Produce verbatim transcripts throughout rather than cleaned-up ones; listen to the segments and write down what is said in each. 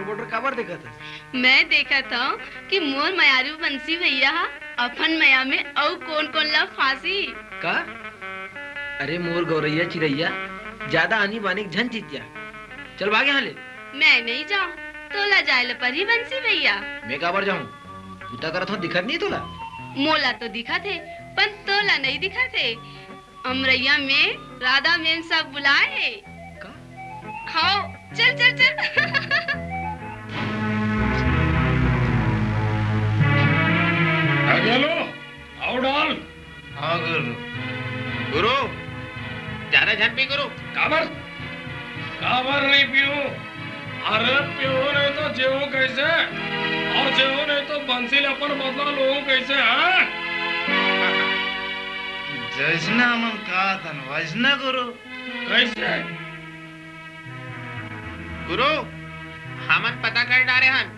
Reporter काबर देखत हस? मैं देखत हंव कि मोर मयारू बंसी भैया ह अपन मया में अउ कोन-कोन ला फांसी। का? अरे मोर गौरैया चिरैया, जादा आनी बानी के झन चिचिया। चल भाग यहाँ ले। मैं नइ जांव, तोला जाय ल परही बंसी भैया। मैं काबर जाहूँ? बूता करत हंव, दिखत नइ हे तोला? मोला तो दिखत हे, पर तोला नइ दिखत हे। अमरैया में राधा मेम साहब बुलाए हे। का? हव, चल, चल, चल। आ गेलो, अउ डाल। हाँ गुरु। गुरु, जादा झन पी गुरु। काबर? काबर नइ पीहूँ? अरे पीहूँ नहीं तो जीहूँ कइसे? अउ जीहूँ नहीं तो बंसी ले अपन बदला लूहूँ कइसे, हाँ? जइसना हमन कहत हन, वइसना गुरु। कइसे? गुरु, हमन पता कर डारे हन,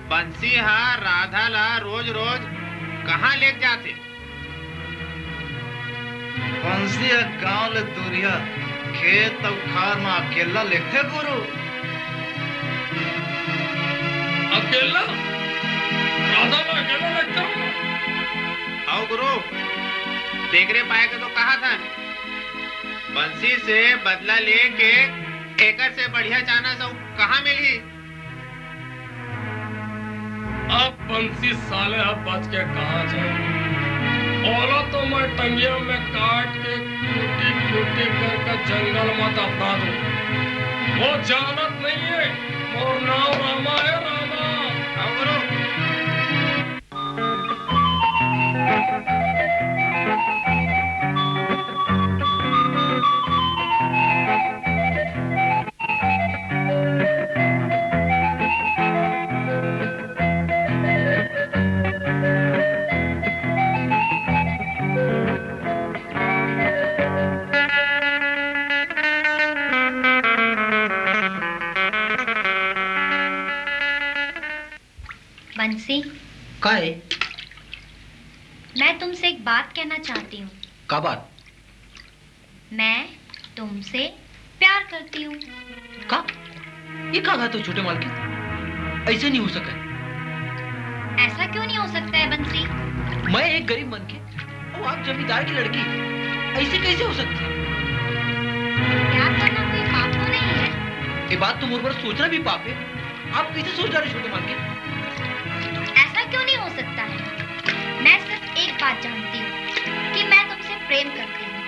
बंसी ह राधा ला रोज-रोज कहाँ लेग जाथे? बंसी ह गांव ले दूरिहा खेत अउ खार म अकेल्ला लेगथे गुरु। अकेल्ला? राधा ला अकेल्ला लेगथे? हव गुरु, तेकरे पाय के तो कहत हन, बंसी से बदला लेके एकर से बढ़िया चानस अउ कहाँ मिलही? अब बंसी साले ह बच के कहाँ जाही? ओला तो मैं टंगिया में काट के कूटी-कूटी करके जंगल में दफना दूँ। वो जानत नइ हे, मोर नाम रामा हे, रामा। हमरो बंसी, का हे? मैं तुमसे एक बात कहना चाहती हूँ। का बात? मैं तुमसे प्यार करती हूँ। का? ये का कहत हो छोटे मालकिन? अइसे नइ हो सकय। ऐसा क्यों नहीं हो सकता है बंसी? मैं एक गरीब मनखे अउ आप जमींदार की लड़की, अइसे कइसे हो सकथे? प्यार करना कोई पाप तो नहीं है। ये बात तो मोर बर सोचना भी पाप हे। आप कइसे सोच डारे छोटे मालकिन? ऐसा क्यों नहीं हो सकता है? मैं सिर्फ एक बात जानती हूँ कि मैं तुमसे प्रेम करती हूँ,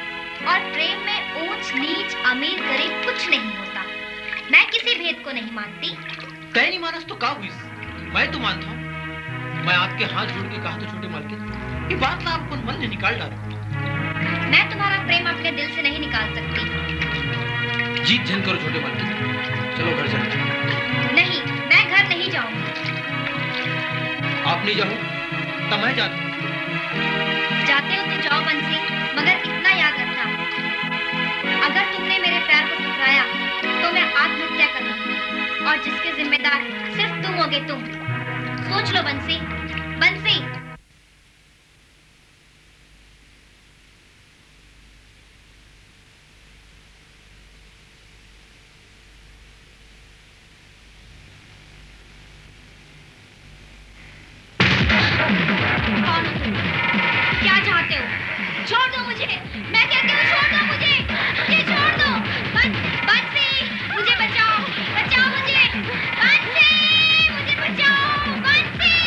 और प्रेम में ऊंच नीच, अमीर गरीब कुछ नहीं होता। मैं किसी भेद को नहीं मानती। तैं नइ मानस तो का होइस? मैं तो मानथंव। मैं आपके हाथ जोड़ के कहत हंव छोटे मालकिन, ये बात ला आप अपन मन ले निकाल डारो। मैं तुम्हारा प्रेम अपने दिल से नहीं निकाल सकती। जिद झन करो छोटे मालकिन, चलो घर चलथन। नहीं, मैं घर नहीं जाऊंगी। आप नइ जाहू त मैं जाथंव। जाते हो तो जाओ बंसी, मगर इतना याद रखना, अगर तुमने मेरे प्यार को ठुकराया तो मैं आत्महत्या कर लूंगी, और जिसके जिम्मेदार सिर्फ तुम होगे, तुम। सोच लो बंसी, बंसी। कौन हो तुम? क्या चाहते हो? छोड़ दो मुझे, मैं कहती हूँ छोड़ दो मुझे, मुझे छोड़ दो। बं-, बंसी, मुझे बचाओ, बचाओ मुझे, बंसी, मुझे बचाओ, बंसी।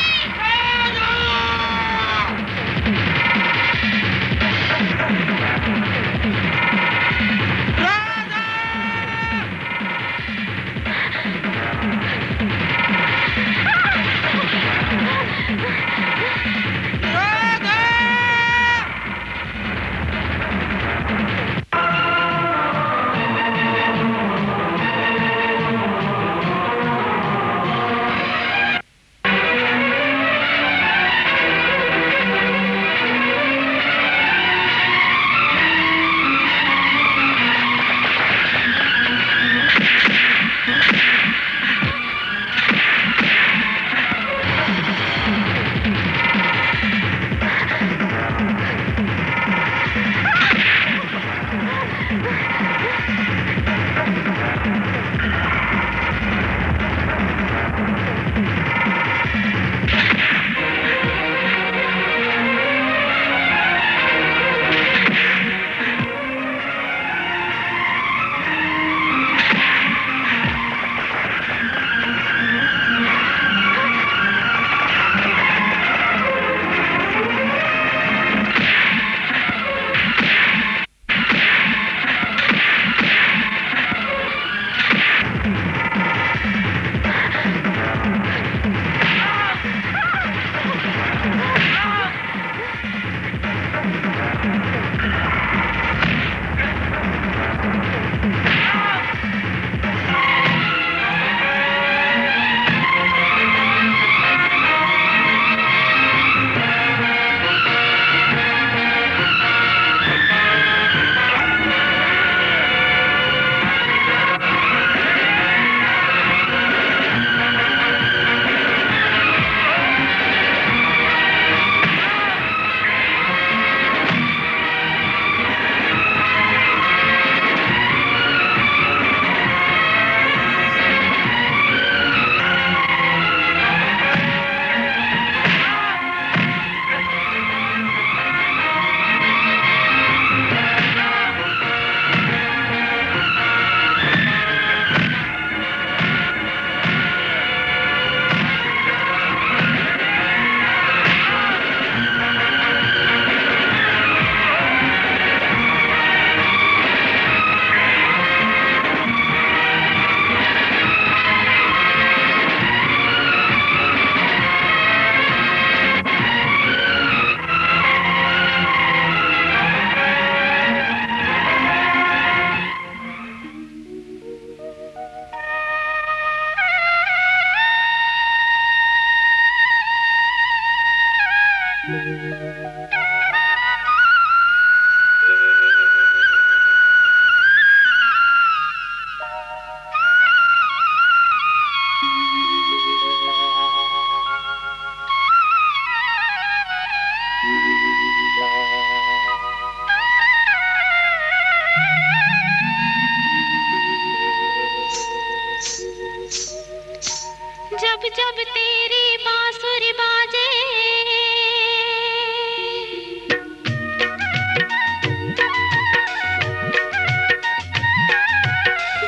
जब तेरी बांसुरी बाजे,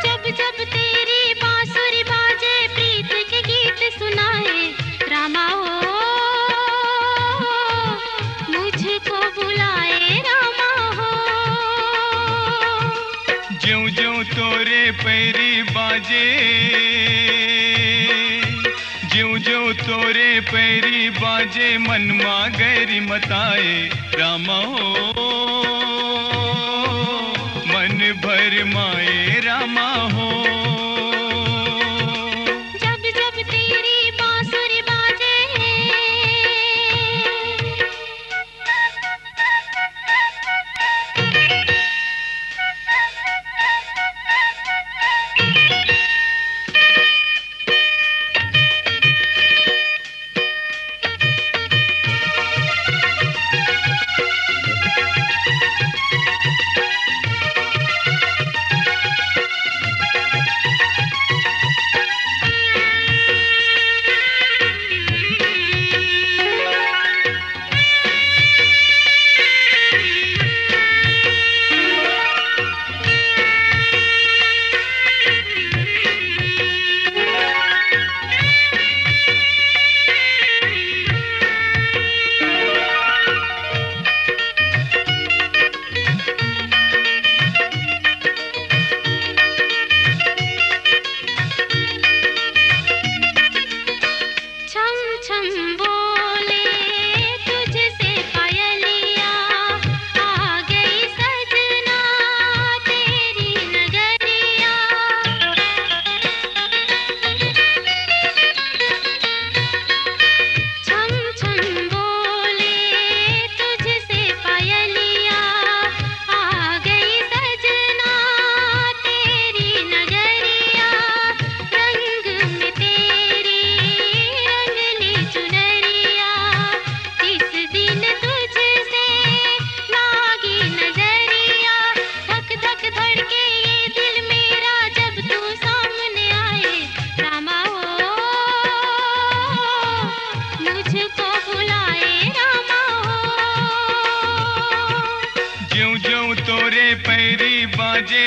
जब जब तेरी बांसुरी बाजे, प्रीत के गीत सुनाए रामा ओ, मुझको बुलाए रामा हो। ज्यों ज्यों तोरे पैरी बाजे, ज्यों ज्यों तोरे पैरी बाजे, मन मा गैरी मताए रामा हो, मन भर माए रामा हो। जब जब तेरी बांसुरी बाजे, छम छम बोले तुझसे पायलिया, आ गई सजना तेरी नगरिया। छम छम बोले तुझसे पायलिया, आ गई सजना तेरी नगरिया। रंग में तेरी रंगली चुनरिया, जिस दिन तुझसे लागी नजरिया। धक धक धड़के ये दिल मेरा, जब तू सामने आए रामा हो, मुझको बुलाए रामा हो। ज्यों ज्यों तोरे पैरी बाजे।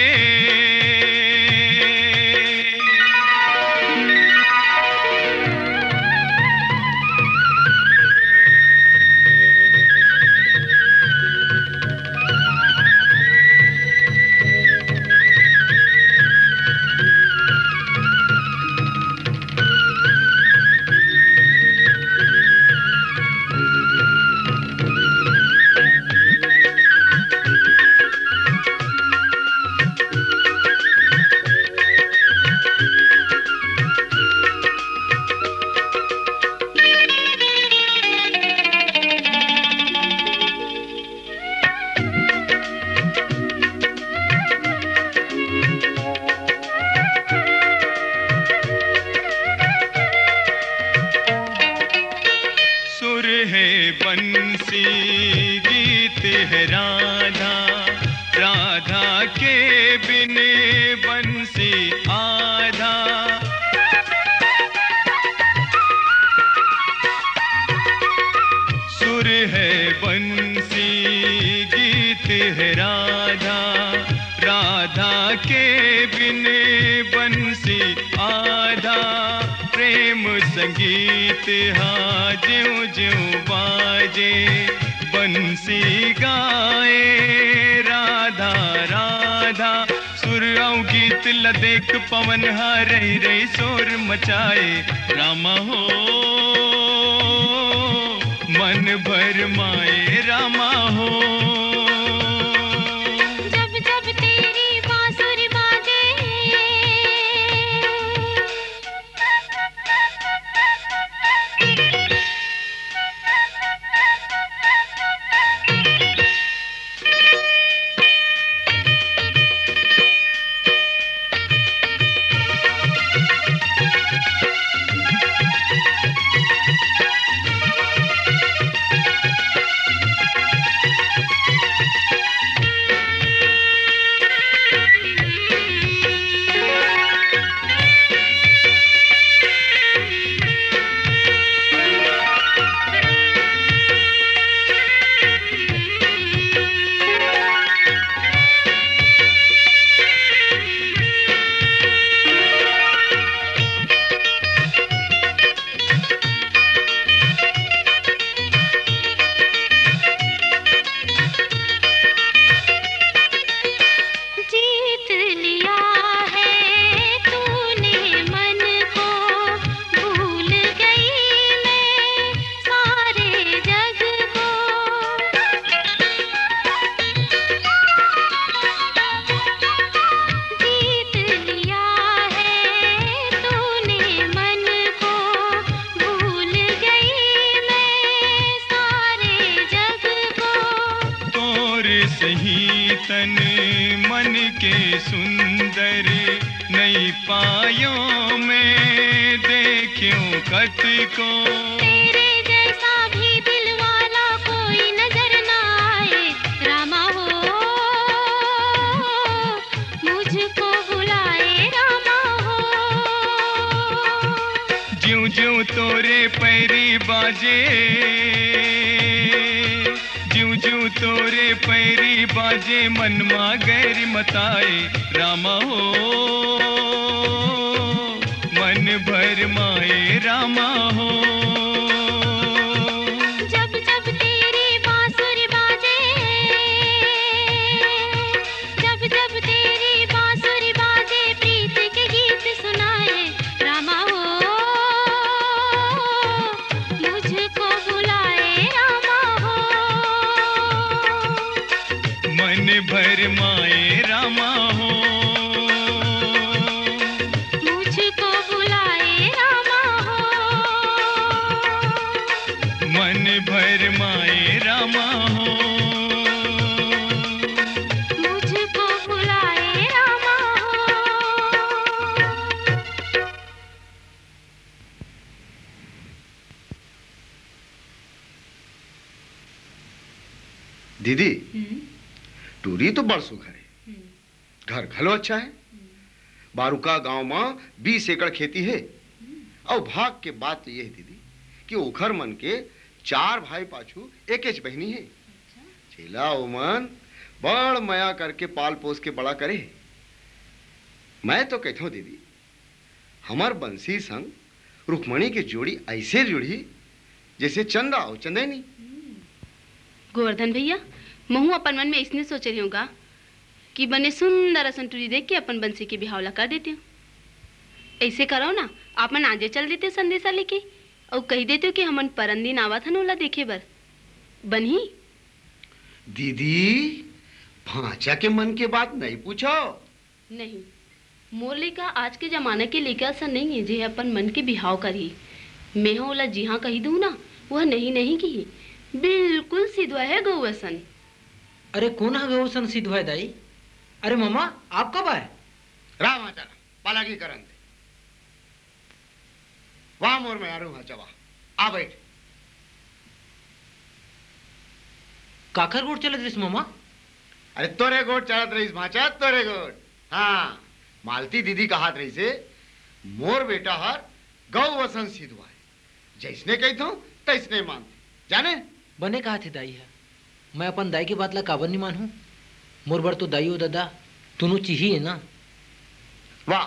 सुर है बंसी, गीत है राधा, राधा के बिन बंसी आधा। सुर है बंसी, गीत है राधा, राधा के बिन बंसी आधा। प्रेम संगीत हा ज्यों ज्यों बाजे, बंसी गाए राधा राधा। सुर अउ गीत ल देख पवन ह रहि रहि शोर मचाए, रामा हो मन भर माए, रामा हो। जब जब तेरी बांसुरी बाजे। सुंदर नई पायो में देख्यो कतको। तेरे जैसा भी दिल वाला कोई नजर ना आए, रामा हो, मुझको बुलाए, रामा हो। ज्यूं ज्यूं तोरे पैरी बाजे, ज्यूं ज्यूं तोरे पैरी बाजे, मन मा गैर मताए, रामा हो, मन भर माए, रामा हो। जब जब तेरी बांसुरी बाजे, जब जब तेरी बांसुरी बाजे, प्रीत के गीत सुनाए, रामा हो, मुझको बुलाए, रामा हो। मन भर माए, रामा हो। मुझको बुलाए, रामा हो। मन भर माए, रामा हो। मुझको बुलाए, रामा हो। दीदी, हम्म। टूरी तो बड़ सुघर हे। हम्म। घर घलो अच्छा हे। हम्म। बारुका गांव म बीस एकड़ खेती हे। हम्म। अउ भाग के बात तो ये हे दीदी कि ओखर मन के चार भाई पाछू एकेच बहिनी हे। अच्छा। जेला ओमन बड़ मया करके पाल पोस के बड़ा करे हे। मैं तो कहिथंव दीदी, हमर बंसी संग रुक्मणी के जोड़ी अइसे जुड़ही, जइसे चंदा अउ चंदैनी। हम्म। गोवर्धन भइया, महूं अपन मन में अइसने सोचे रेहेंव गा कि बने सुंदर असन टूरी देख के अपन बंसी के बिहाव ला कर देतेंव। अइसे करव ना, आप मन आजे चल देतेव संदेसा लेके अउ कहि देतेव कि हमन परन दिन आवत हन ओला देखे बर। बनही? दीदी, भांचा के मन के बात नइ पूछव। नहीं, मोर लइका आज के जमाना के लइका असन नइ हे, जे ह अपन मन के बिहाव करही। मेंह ओला जिहां कहि दूं ना, वह नहीं नहीं किही। बिल्कुल सिधवा हे गऊ असन। अरे कोन ह गऊ असन सिधवा हे दाई? अरे ममा, आप कब आए? राम आचा, पालागी करन दे। वाह मोर मेहरारू भांचा वाह, आ बइठ। काखर गोठ चलत रहिस ममा? अरे तोरे गोठ चलत रहिस भांचा, तोरे गोठ। हां, मालती दीदी कहत रहिसे, मोर बेटा हर गऊ असन सिधवा हे, जइसने कहिथंव तइसने मानथे, जाने? बने कहत हे दाई ह, मैं अपन दाई के बात ला काबर नि मानहूं? मोर बर तो दाई अउ ददा दूनों चीज ही हे ना। वाह,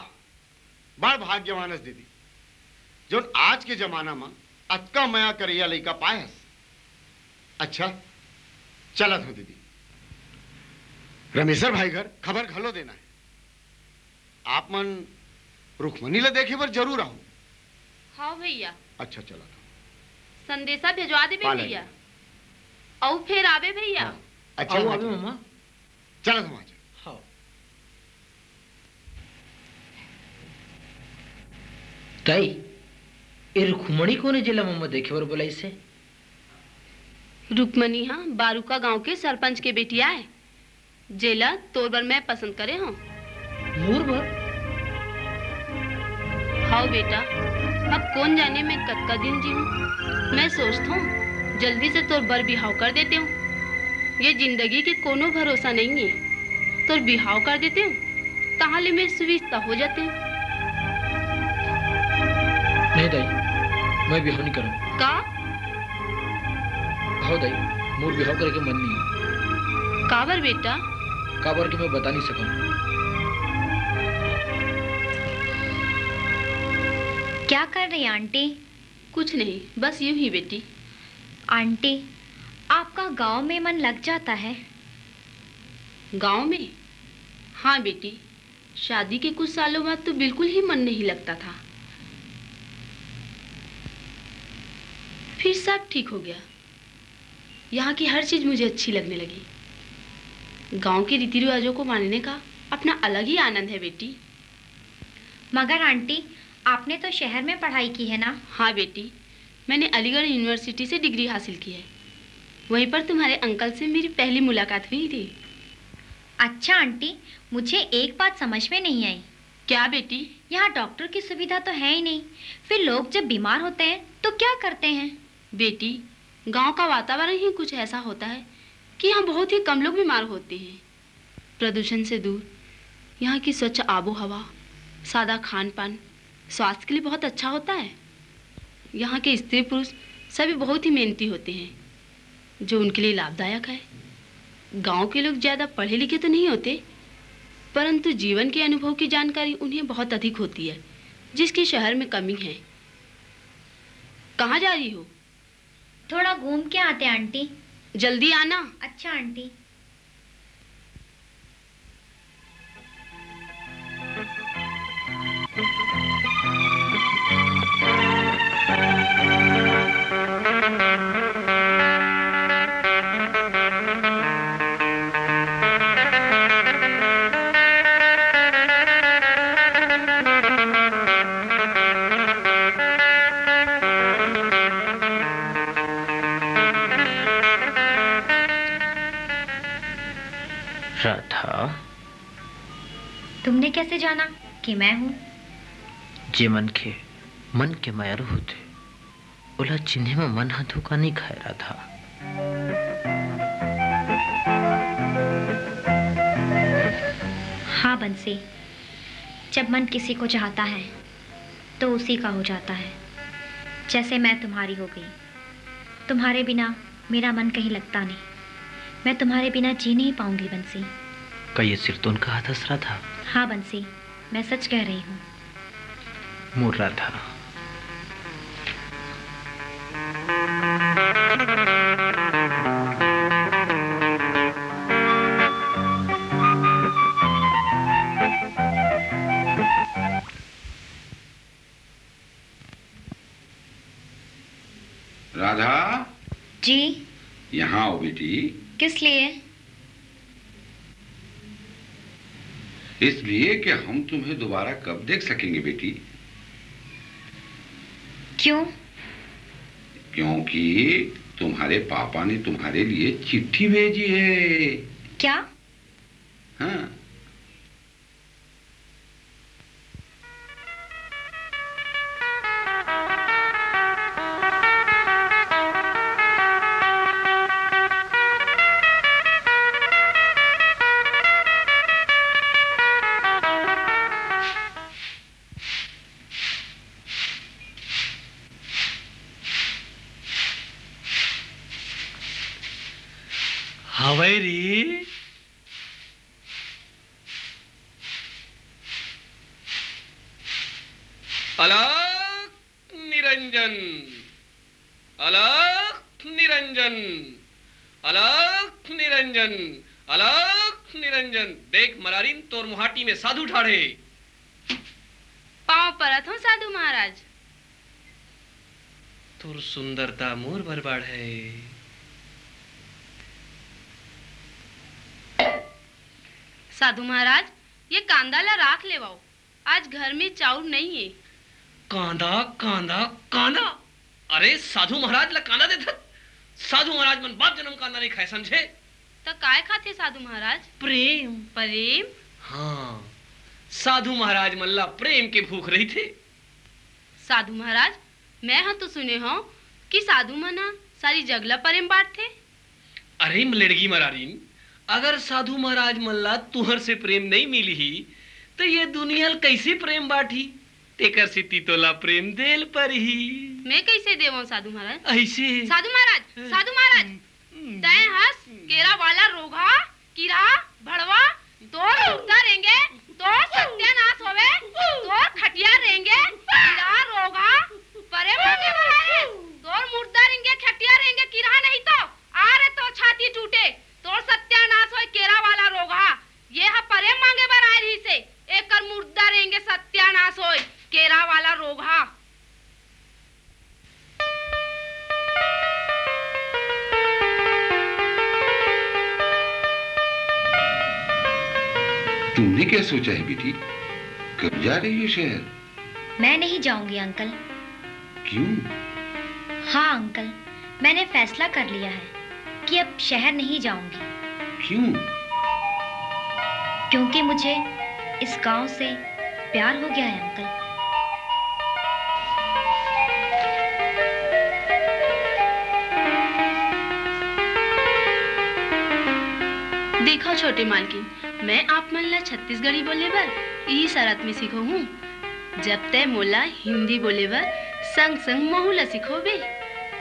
बड़ भाग्यवान हस दीदी, जोन आज के जमाना म अतका मया करइया लइका पाए हस। अच्छा, चलत हंव दीदी। रमेसर भाई घर खबर घलो देना हे। आप मन रुक्मणी ला देखे बर जरूर आहू। हां भइया। अच्छा, चलत हंव। संदेसा भेजवा देबे भइया। अउ फेर आबे भइया। हां। अच्छा, आओ, आबे ममा। चलत हंव आचा। हां। दाई, ए रुक्मणी कोन ए जेला ममा देखे बर बुलाइस हे? रुक्मणी ह बारुका गांव के सरपंच के बेटी आय, जेला तोर बर मैं पसंद करे हंव। मोर बर? हव बेटा, अब कोन जाने मैं कतका दिन जीहूं। मैं सोचथंव, जल्दी से तोर बर बिहाव कर देतेंव। ये जिंदगी के कोनो भरोसा नइये। तोर बिहाव कर देतेंव, तहां ले मैं सुविस्ता हो जातेंव। नहीं दाई, मैं बिहाव नइ करंव। का? हव दाई, मोर बिहाव करे के मन नइ हे। काबर बेटा? काबर के मैं बता नइ सकंव। क्या कर रही आंटी? कुछ नहीं, बस यूं ही बेटी। आंटी, आपका गांव में मन लग जाता है? गांव में? हां बेटी, शादी के कुछ सालों बाद तो बिल्कुल ही मन नहीं लगता था, फिर सब ठीक हो गया। यहाँ की हर चीज मुझे अच्छी लगने लगी। गांव के रीति रिवाजों को मानने का अपना अलग ही आनंद है बेटी। मगर आंटी, आपने तो शहर में पढ़ाई की है ना? हाँ बेटी, मैंने अलीगढ़ यूनिवर्सिटी से डिग्री हासिल की है। वहीं पर तुम्हारे अंकल से मेरी पहली मुलाकात हुई थी। अच्छा आंटी, मुझे एक बात समझ में नहीं आई। क्या बेटी? यहाँ डॉक्टर की सुविधा तो है ही नहीं, फिर लोग जब बीमार होते हैं तो क्या करते हैं? बेटी, गांव का वातावरण ही कुछ ऐसा होता है कि यहाँ बहुत ही कम लोग बीमार होते हैं। प्रदूषण से दूर, यहाँ की स्वच्छ आबो हवा, सादा खान पान स्वास्थ्य के लिए बहुत अच्छा होता है। यहाँ के स्त्री पुरुष सभी बहुत ही मेहनती होते हैं, जो उनके लिए लाभदायक है। गांव के लोग ज़्यादा पढ़े लिखे तो नहीं होते, परंतु जीवन के अनुभव की जानकारी उन्हें बहुत अधिक होती है, जिसकी शहर में कमी है। कहाँ जा रही हो? थोड़ा घूम के आते आंटी। जल्दी आना। अच्छा आंटी। राधा। तुमने कैसे जाना कि मैं हूँ? जे मन के मन के मयारू होथे, ओला चिन्हे म मन ह धोखा नइ खाय, राधा। हाँ बंसी, जब मन किसी को चाहता है तो उसी का हो जाता है। जैसे मैं तुम्हारी हो गई। तुम्हारे बिना मेरा मन कहीं लगता नहीं। मैं तुम्हारे बिना जी नहीं पाऊंगी बंसी। का ये सिरतोन कहा था, राधा? हाँ बंसी, मैं सच कह रही हूँ। मोर राधा। राधा। जी। यहाँ आओ बेटी। किस लिए? इसलिए कि हम तुम्हें दोबारा कब देख सकेंगे बेटी? क्यों? क्योंकि तुम्हारे पापा ने तुम्हारे लिए चिट्ठी भेजी है। क्या? हाँ। हवै री। अलख निरंजन, अलख निरंजन, अलख निरंजन, अलख निरंजन। देख मरारिन, तोर मुहाटी में साधु ठाढ़े। पाँव परत हूँ साधु महाराज। तोर सुंदरता मोर बर बाढ़े। साधु महाराज, ये कांदा ला राख लेवाओ, आज घर में चाउर नहीं है। कांदा, कांदा, कांदा। अरे साधु महाराज ला कांदा देथस? साधु महाराज मन बाप जन्म कांदा नहीं खाए, समझे? त काय खाथे साधु महाराज? प्रेम। प्रेम? हाँ, साधु महाराज मन ला प्रेम के भूख रहिथे। साधु महाराज, मैं ह तो सुने हंव कि साधु मन ह सारी जग ला प्रेम बांटथे। अरे मलेड़गी मरारिन, अगर साधु महाराज मन ला तुंहर से प्रेम नइ मिलही, त ये दुनिया ल कइसे प्रेम बांटही? तेकर सेती तोला प्रेम देल परही। मैं कइसे देवंव साधु महाराज? अइसे। साधु महाराज, हाँ। साधु महाराज, हम्म। तैं हस केरा वाला रोगहा, किरहा, भड़वा, तोर मुर्दा रेंगे, तोर सत्यानाश होवे, तोर खटिया रेंगे, किरहा रोगहा, परे मांगे बर आए हस, तोर मुर्दा रेंगे, खटिया रेंगे, किरहा नहीं तो, आ रे तोर छाती टूटे, तोर सत्यानाश होय केरा वाला रोगहा, ये ह परे मांगे बर आए रहिसे, एकर मुर्दा रेंगे सत्यानाश होय केरा वाला रोगहा। तुमने क्या सोचा है बेटी? कब जा रही हो शहर? मैं नहीं जाऊंगी अंकल। क्यों? हाँ अंकल, मैंने फैसला कर लिया है कि अब शहर नहीं जाऊंगी। क्यों? क्योंकि मुझे इस गांव से प्यार हो गया है, अंकल। देखो छोटे मालकिन, मैं आप मन ला छत्तीसगढ़ी बोले बर इही शरत में सिखोहूँ। जब तै मोला हिंदी बोले बर संग संग महू ला सिखोबे।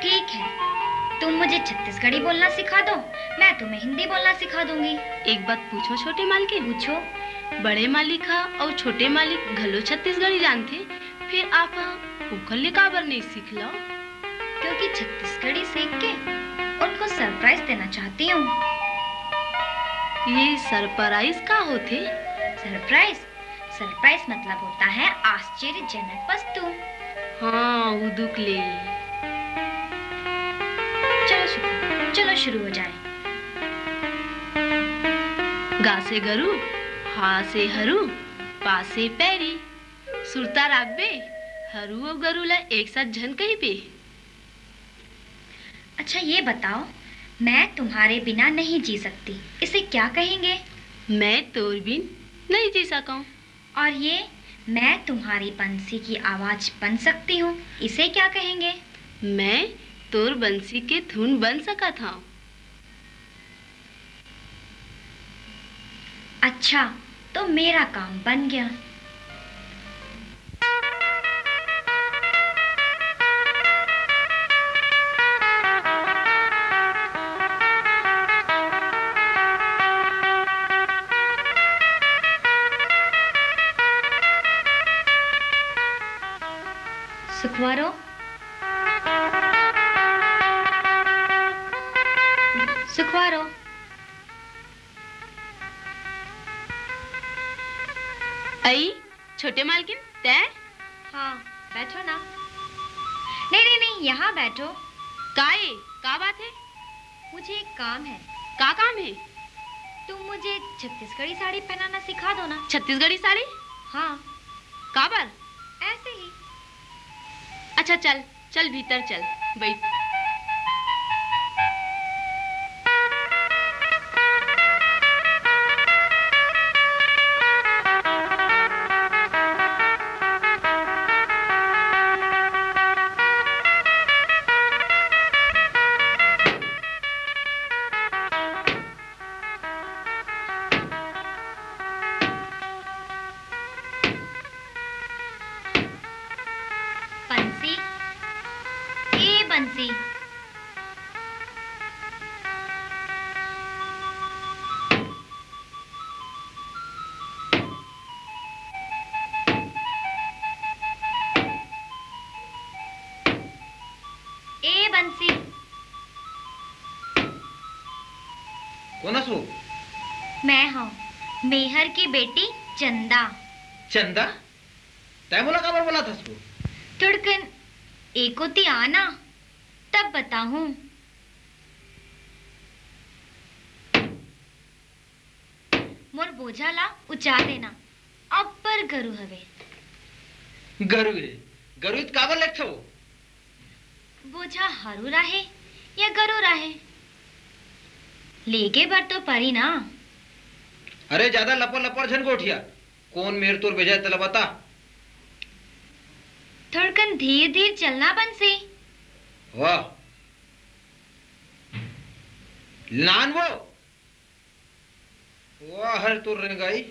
ठीक है, तुम मुझे छत्तीसगढ़ी बोलना सिखा दो, मैं तुम्हें हिंदी बोलना सिखा दूंगी। एक बात पूछो छोटे मालकिन। पूछो। बड़े मालिक हा अउ छोटे मालिक घलो छत्तीसगढ़ी जानथे, फिर आप हा ओकर ले काबर नहीं सीख लो? क्योंकि छत्तीसगढ़ी सीख के उनको सरप्राइज देना चाहती हूँ। ये सरप्राइज का होथे? सरप्राइज, सरप्राइज मतलब होता है आश्चर्यजनक वस्तु। हाँ, उदुक ले। चलो शुरू, चलो शुरू हो जाए। गा से गरु, हा से हरू, पा से पैरी। सुरता राखबे, हरू अउ गरु ला एक साथ झन कहिबे। अच्छा, ये बताओ, मैं तुम्हारे बिना नहीं जी सकती, इसे क्या कहेंगे? मैं तोर बिन नहीं जी सकूं। और ये, मैं तुम्हारी बंसी की आवाज बन सकती हूँ, इसे क्या कहेंगे? मैं तोर बंसी के धुन बन सकत हूँ। अच्छा, तो मेरा काम बन गया। सुखवारो, सुखवारो। अई, छोटे मालकिन, तै? हाँ, बैठो ना। नहीं, नहीं, नहीं, यहाँ बैठो। का ए? का बात है? मुझे एक काम है। का काम है? तुम मुझे छत्तीसगढ़ी साड़ी पहनाना सिखा दो ना। छत्तीसगढ़ी साड़ी? हाँ। काबर? ऐसे ही। अच्छा, चल, चल भीतर चल, बैठ। बंसी, ए बंसी। ए बंसी। कोन हस वो? मैं हूँ मेहर की बेटी चंदा। चंदा? तै मोला काबर बोलत हस वो? थोड़कन ए कोती आना, तब बताहूँ। मोर बोझा ला उचा देना, अब्बड़ गरु हवे। गरु हे, गरु त काबर लेगथे वो? बोझा हरू राहे या गरु राहे, लेगे बर तो परी ना। अरे, जादा लपर लपर झन गोठिया, कोन मेर तोर बेजा हे तेला बता। थोड़कन धीर धीर चलना बंसी। वाह, लान वो। वाह, हर तोर रेंगाई।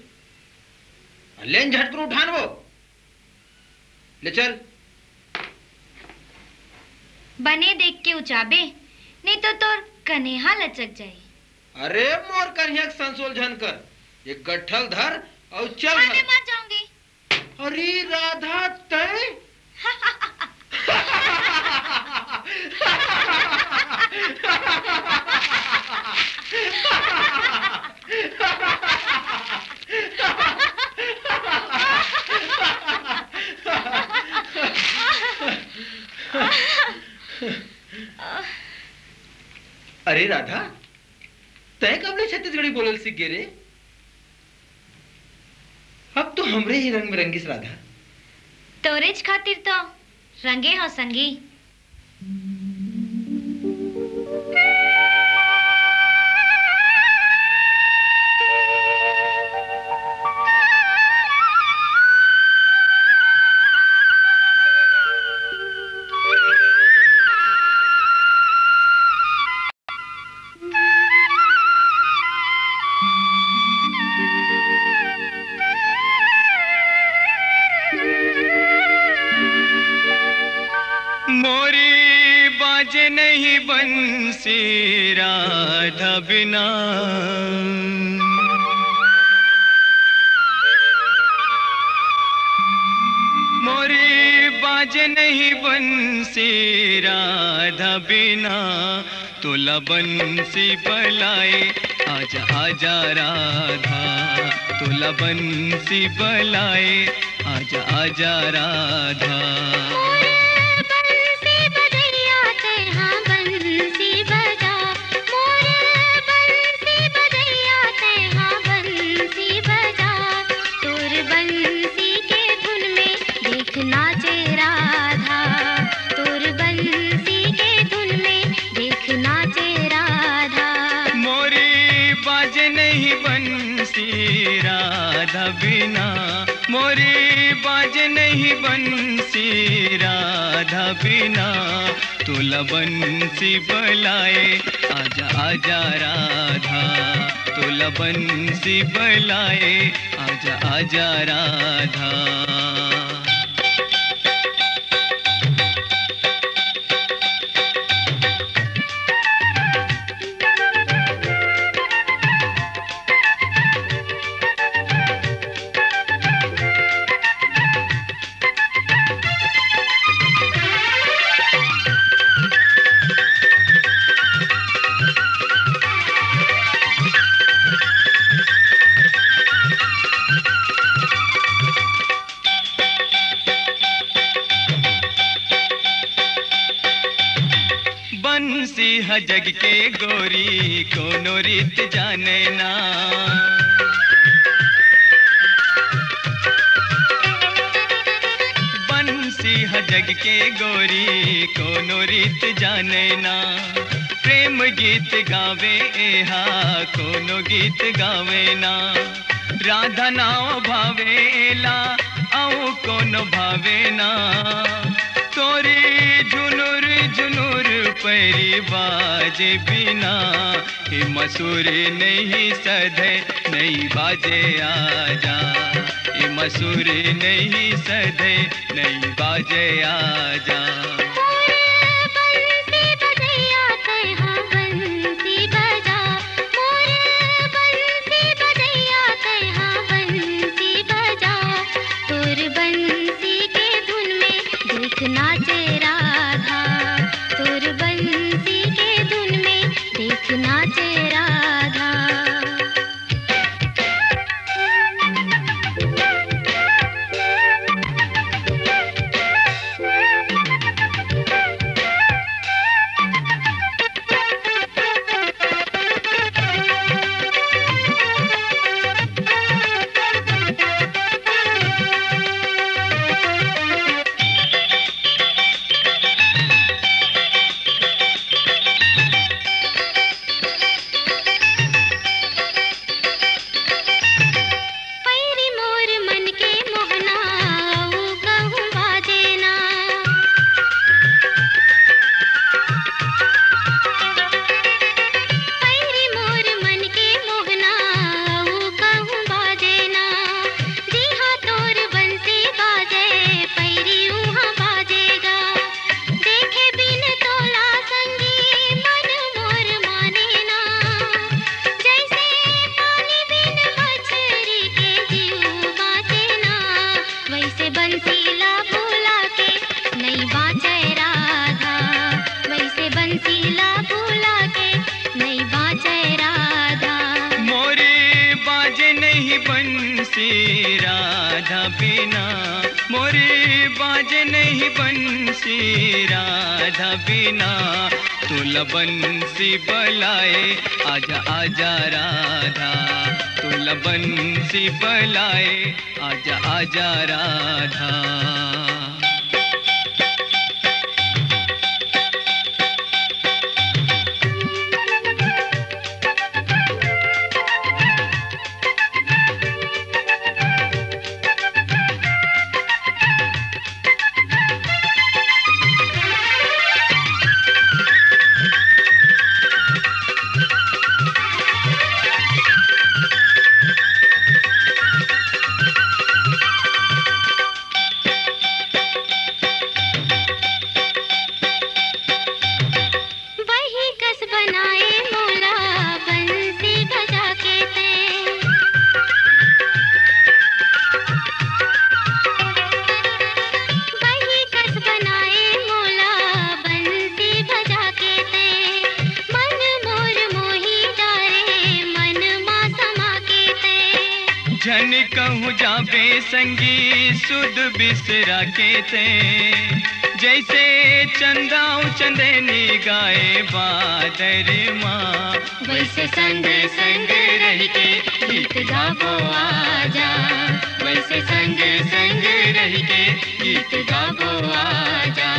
लेन झटकुन उठान वो। ले चल। बने देख के उचाबे, नहीं तो तोर कनेहा लचक जाही। अरे मोर कनिहा के संसोल झन कर, एक गट्ठल धर अउ चल हाँ, घर। मैं मर जाऊंगी। अरे राधा, तय? अरे राधा, तय कब ले छत्तीसगढ़ी बोलल सीख गे रे? अब तो हमरे ही रंग में रंगिस राधा। तोरेच खातिर तो रंगे हो संगी। मोरी बाजे नहीं बंसी राधा बिना। मोरी बाजे नहीं बंसी राधा बिना। तोला बंसी बलाए, आजा आजा राधा। तोला बंसी बलाए, आजा आजा राधा। मोर बंसी बजैया तैहा बंसी बजा। मोर बंसी बजैया तैहा बंसी बजा। तोर बंसी के धुन में देख नाचे राधा। तोर बंसी के धुन में देख नाचे राधा। मोरी बाजे नहीं बंसी राधा बिना। मोरी बाजे नहीं बंसी राधा बिना। तोला बंसी बलाए, आजा आजा राधा। तोला बंसी बलाए, आजा आजा राधा। बंसी ह जग के गोरी, कोनो रीत जाने ना। बंसी ह जग के गोरी, कोनो रीत जाने ना। प्रेम गीत गावे एहा, कोनो गीत गावे ना। राधा नाव भावे एला, अउ कोनो भावे ना। तोरी झुनुर झुनुर पैरी बाजे बिना, ए मसूरी नहीं सधे, नहीं बाजे आजा। ए मसूरी नहीं सधे, नहीं बाजे आजा। मोर बंसी बजैया तैहा बंसी बजा। मोर बंसी बजैया तैहा बंसी बजा। तोर बंसी के धुन में देख नाचे राधा। तोर बंसी के धुन में देख नाचे राधा। पैरी मोर मन के मोहना, अउ कहूँ बाजे ना। पैरी मोर मन के मोहना, अउ कहूँ बाजे ना। जिहाँ तोर बंसी बाजे, पैरी उहाँ बाजे गा। देखे बिन तोला संगी मन मोर माने ना। जैसे पानी बिन मछरी के जीव बाँचे ना, वैसे बंसी ला भुला के नइ बाँचे राधा। वैसे बंसी ला भुला के नइ बाँचे राधा। मोरी बाजे नहीं बंसी राधा बिना। मोरी बाजे नहीं बंसी राधा बिना। तोला बंसी बलाए, आजा आजा राधा। तोला बंसी बलाए, आजा आजा राधा। कहूँ जाबे संगी सुध बिसरा के ते, जैसे चंदा अउ चंदनी गाए बादर मा। वैसे संग संग रह के गीत गाबो आजा, वैसे संग संग रह के गीत गाबो आजा।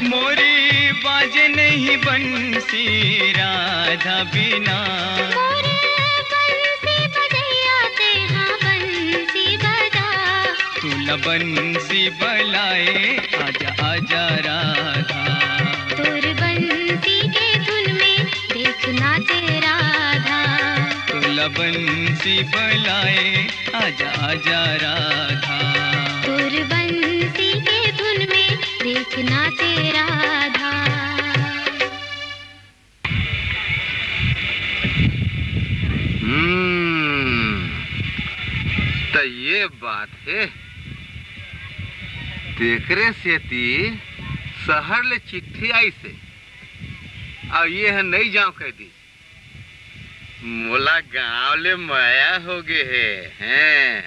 मोरी बाजे नहीं बंसी राधा बिना। मोरे बंसी बजैया तेहा बंसी बजा। तू न बंसी बलाए आजा आजा राधा। तोर बंसी के धुन में देख नाचे राधा। तोला बंसी बलाए आजा आजा राधा। तोर बंसी के धुन में देख नाचे राधा। हम्म, त ये बात हे। तेकरे सेती शहर ले चिट्ठी आइसे, अउ ये ह नई जांव कहि दिस। मोला गांव ले मया होगे हे, हैं?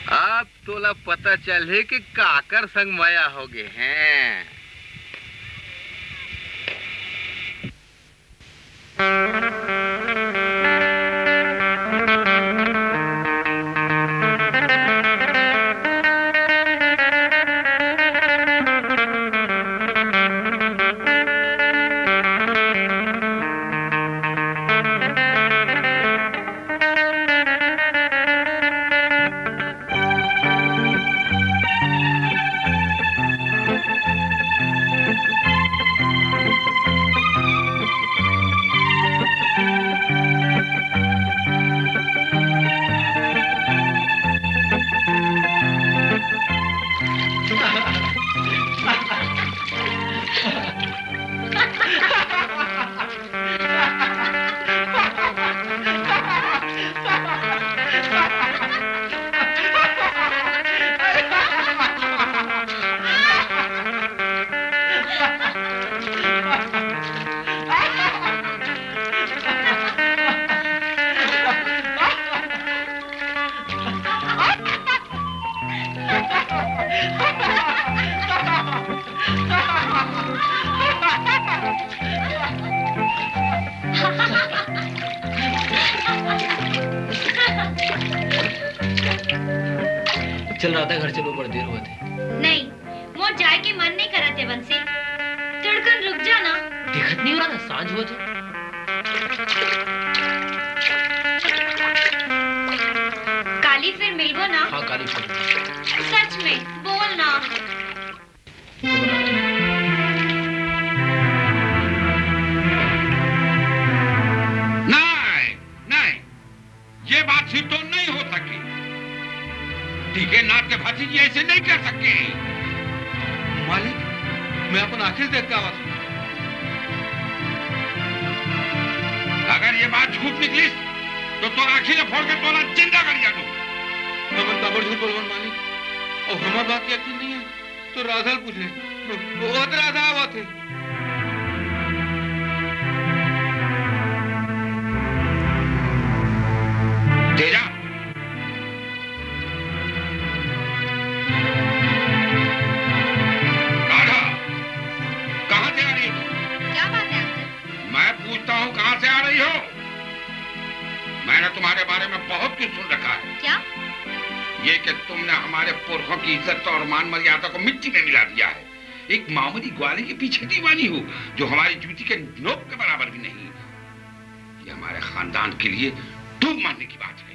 अब तोला पता चलही कि काकर संग मया होगे हे। चल राधा, घर चलो, बड़ देर होवत हे। नहीं, मोर जाए के मन नहीं करत हे बंसी। थोड़कन रुक जा ना। देखत नहीं हो राधा, सांझ होवत हे। काली फिर मिलबो ना। हाँ, काली फिर। सच में बोल ना। नहीं, नहीं, ये बात सिर तो नहीं हो सके। टीके नाथ के भतीजी ऐसे नहीं कर सके। मालिक, मैं अपन आँखी से देख के आवत हूँ। अगर ये बात झूठ निकलिस, तो तोर आँखी ला फोड़ के तोला जिंदा कर दिया दो। हमन काबर झूठ बोलवन मालिक? और हमार बात यकीन नहीं है, तो राधा ल पूछ ले। वो तो राधा आवत है। तेजा। राधा, कहाँ से आ रही हो? क्या बात है अंकल? मैं पूछता हूँ, कहाँ से आ रही हो? मैंने तुम्हारे बारे में बहुत कुछ सुन रखा है। क्या? ये कि तुमने हमारे पुरखों की इज्जत और मान मर्यादा को मिट्टी में मिला दिया है। एक मामूली ग्वाले के पीछे दीवानी हो, जो हमारी जूती के नोक के बराबर भी नहीं। ये हमारे खानदान के लिए डूब मरने की बात है।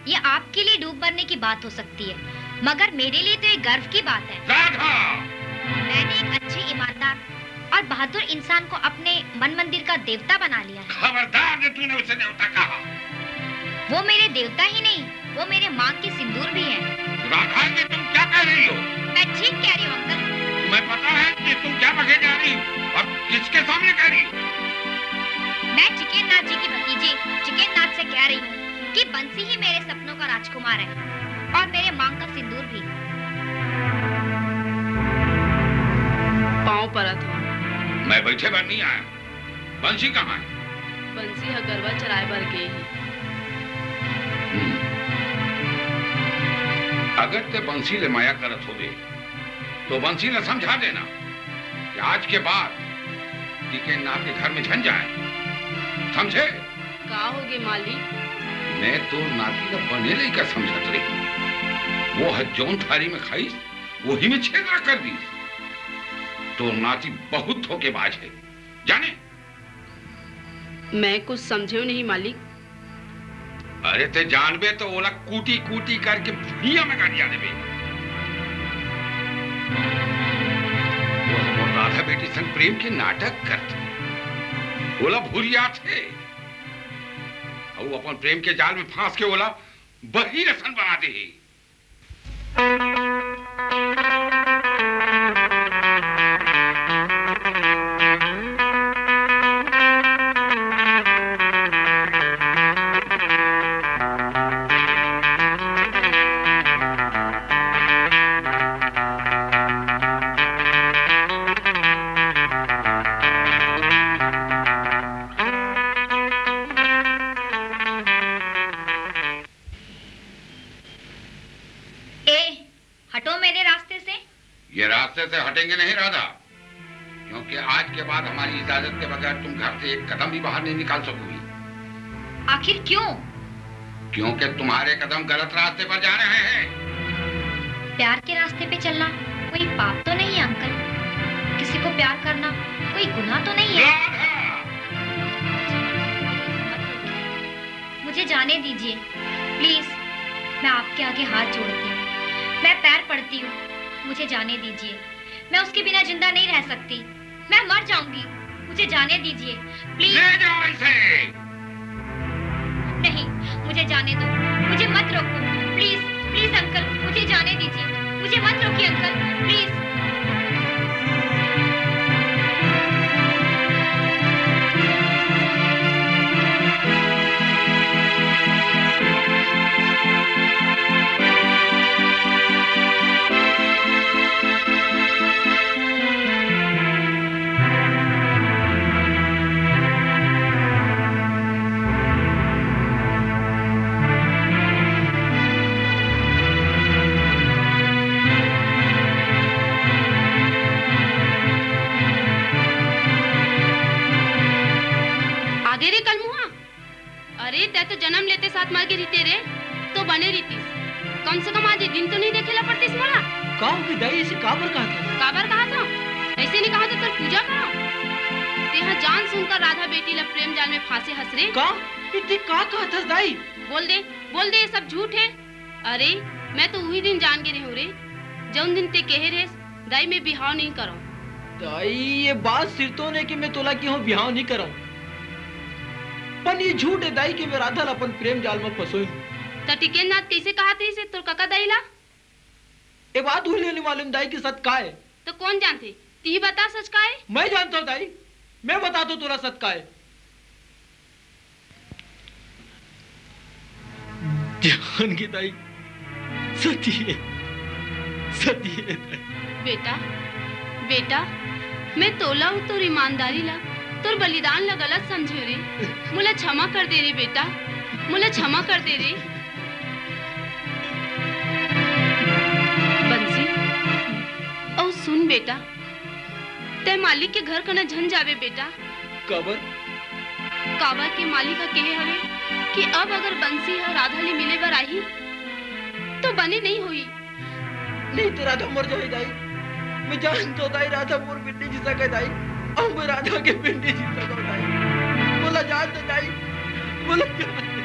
ये आपके लिए डूब मरने की बात हो सकती है, मगर मेरे लिए तो ये गर्व की बात है। राधा! मैंने एक अच्छे, ईमानदार और बहादुर इंसान को अपने मन मंदिर का देवता बना लिया है। खबरदार, जो तूने उसे देवता कहा। वो मेरे देवता ही नहीं, वो मेरे मांग के सिंदूर भी हैं। राधा, ये तुम क्या कह रही हो? मैं ठीक कह रही हूँ अंकल। तुम्हें पता है कि तुम क्या बके जा रही हो और किसके सामने कह रही हो? मैं चिकेन नाथ जी की भतीजी चिकेन नाथ से कह रही हूँ कि बंसी ही मेरे सपनों का राजकुमार है और मेरे मांग का सिंदूर भी। पाँव परत हूँ। मैं बैठे बर नहीं आया। बंसी कहाँ है? बंसी ह गरवा चराए बर गे ही। हम्म। अगर ते बंसी ले मया करत होबे, तो बंसी ला समझा देना कि आज के बाद टिकेन नाथ के घर में झन जाए, समझे? का होगे मालिक? मैं तो नाती ला बने लइका समझत रही, वो ह जौन थारी में खाइस, वही में छेद कर दीस। तो नाती बहुत धोखेबाज है, जाने? मैं कुछ समझेव नहीं मालिक। अरे ते जानबे तो ओला कूटी कूटी करके भुइयां में गाड़िया देबे। वो हमर राधा बेटी संग प्रेम के नाटक करथे, ओला भुरियाथे, अउ अपन प्रेम के जाल में फांस के ओला बहिर असन बना दे। ए, हटो मेरे रास्ते से। ये रास्ते से हटेंगे नहीं राधा, क्योंकि आज के बाद हमारी इजाजत के बगैर तुम घर से एक कदम भी बाहर नहीं निकाल सकोगी। आखिर क्यों? क्योंकि तुम्हारे कदम गलत रास्ते पर जा रहे हैं। प्यार के रास्ते पे चलना कोई पाप तो नहीं है अंकल? किसी को प्यार करना कोई गुनाह तो नहीं है? राधा! मुझे जाने दीजिए प्लीज, मैं आपके आगे हाथ जोड़ती हूँ, मैं पैर पड़ती हूँ, मुझे जाने दीजिए। मैं उसके बिना जिंदा नहीं रह सकती, मैं मर जाऊंगी, मुझे जाने दीजिए प्लीज। ले जाओ इसे। नहीं, मुझे जाने दो, मुझे मत रोको प्लीज, प्लीज अंकल, मुझे जाने दीजिए, मुझे मत रोकिए अंकल प्लीज। आगे रे कलमुहा। अरे, तै तो जन्म लेते साथ मर गे रहिते रे, तो बने रहितिस। कम से कम आज ये दिन तो नहीं देखे ला पड़तिस मोला। का होगे दाई, ऐसे काबर कहत हस? काबर कहत हंव? ऐसे नहीं कहत हंव तो तोर पूजा करंव। तेहा जान सुनकर राधा बेटी ला प्रेम जाल में फांसे हस रे। का? ये ते का कहत हस दाई? बोल दे, बोल दे, ये सब झूठ है। अरे, मैं तो उही दिन जान गे रहेंव रे, जउन दिन ते कहे रहेस, दाई मैं बिहाव नहीं करंव। दाई, ये बात सिरतोन हे कि मैं तोला किहंव बिहाव नहीं करंव। पन ये झूठ हे दाई कि मैं राधा ला अपन प्रेम जाल में फंसोय हंव। त टिकेन नाथ कइसे कहत रहिसे तोर कका दाई ला? ये बात उही ला नहीं मालूम दाई कि सच का हे। त कोन जानथे? तिही बता सच का हे। मैं जानथंव दाई, मैं बताथंव तोला सच का हे। जान गे दाई, सती हे, सती हे दाई। बेटा, बेटा, मैं तोला अउ तोर ईमानदारी ला, तोर बलिदान ला गलत समझेंव रे। मोला क्षमा कर दे रे बेटा, मोला क्षमा कर दे रे। बंसी, अउ सुन बेटा, तै मालिक के घर कना झन जाबे बेटा। काबर? काबर के मालिक ह केहे हवे कि अब अगर बंसी ह राधा ले मिले बर आही, तो बने नहीं होही। नहीं तो राधा मर जाही दाई। मैं जानथंव दाई, राधा मोर बेटी जइसा हे दाई। अब मैं राधा के बेटी जइसा हंव दाई। मोला जान दे दाई, मोला जान दे।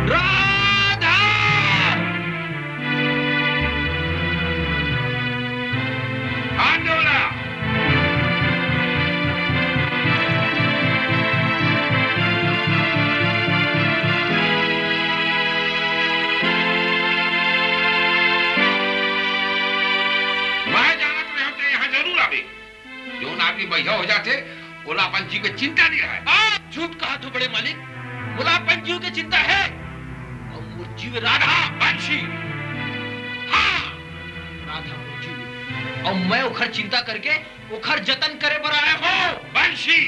राधा! हाथ जोड़ा। मैं जानत रहेंव, तैं यहाँ जरूर आबे। जौन आदमी बइहा हो जाथे, ओला अपन जीव के चिंता नहीं रहय। आप झूठ कहत हो बड़े मालिक, मोला अपन जीव के चिंता हे। अउ मोर जीव राधा। बंसी। हाँ, राधा मोर जीव। अउ मैं ओखर चिंता करके ओखर जतन करे बर आए हंव। बंसी,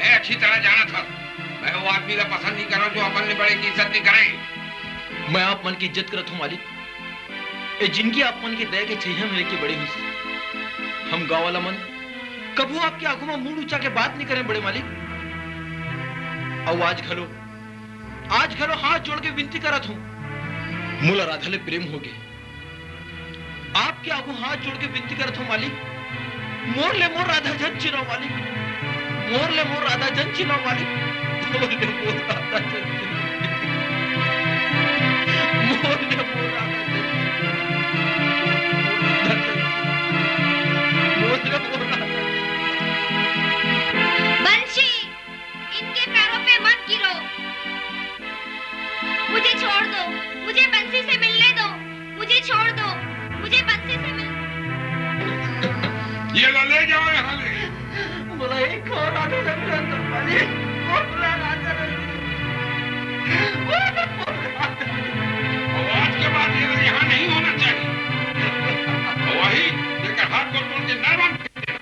मैं अच्छी तरह जानत हंव, मैं वो आदमी ला पसंद नहीं करंव जो अपन ले बड़े की इज्जत नहीं करे। मैं आप मन की इज्जत करत हंव मालिक। ए जिनगी आप मन के दया के छइहां में रह के बड़े होइस। हम गांव वाला मन कभू आपके आगू में मुंह उंचा के बात नहीं करें बड़े मालिक। अउ आज घलो, आज घलो हाथ जोड़ के विनती करत हंव, मोला राधा ले प्रेम हो गे। आपके आगू हाथ जोड़ के विनती करत हंव मालिक, मोर ले मोर राधा झन चिन्हव मालिक, मोर ले मोर राधा झन चिन्हव मालिक, मोर ले मोर राधा झन चिन्हव, मोर ले मोर राधा झन चिन्हव, मोर राधा झन चिन्हव, मोर ले मोर राधा झन चिन्हव। बंसी, इनके पैरों पे मत गिरो। मुझे छोड़ दो, मुझे बंसी से मिलने दो, मुझे छोड़ दो, मुझे बंसी से मिल ये ला ले जाओ यहाँ ले। मोला एक और राधा से मिलन दो, मालिक। मोला राधा से मिलन दो। और आज के बाद ये ला यहाँ नहीं होना चाहिए। और वही लेकर हाथ को तोड़ के नरवा में फेंक देना।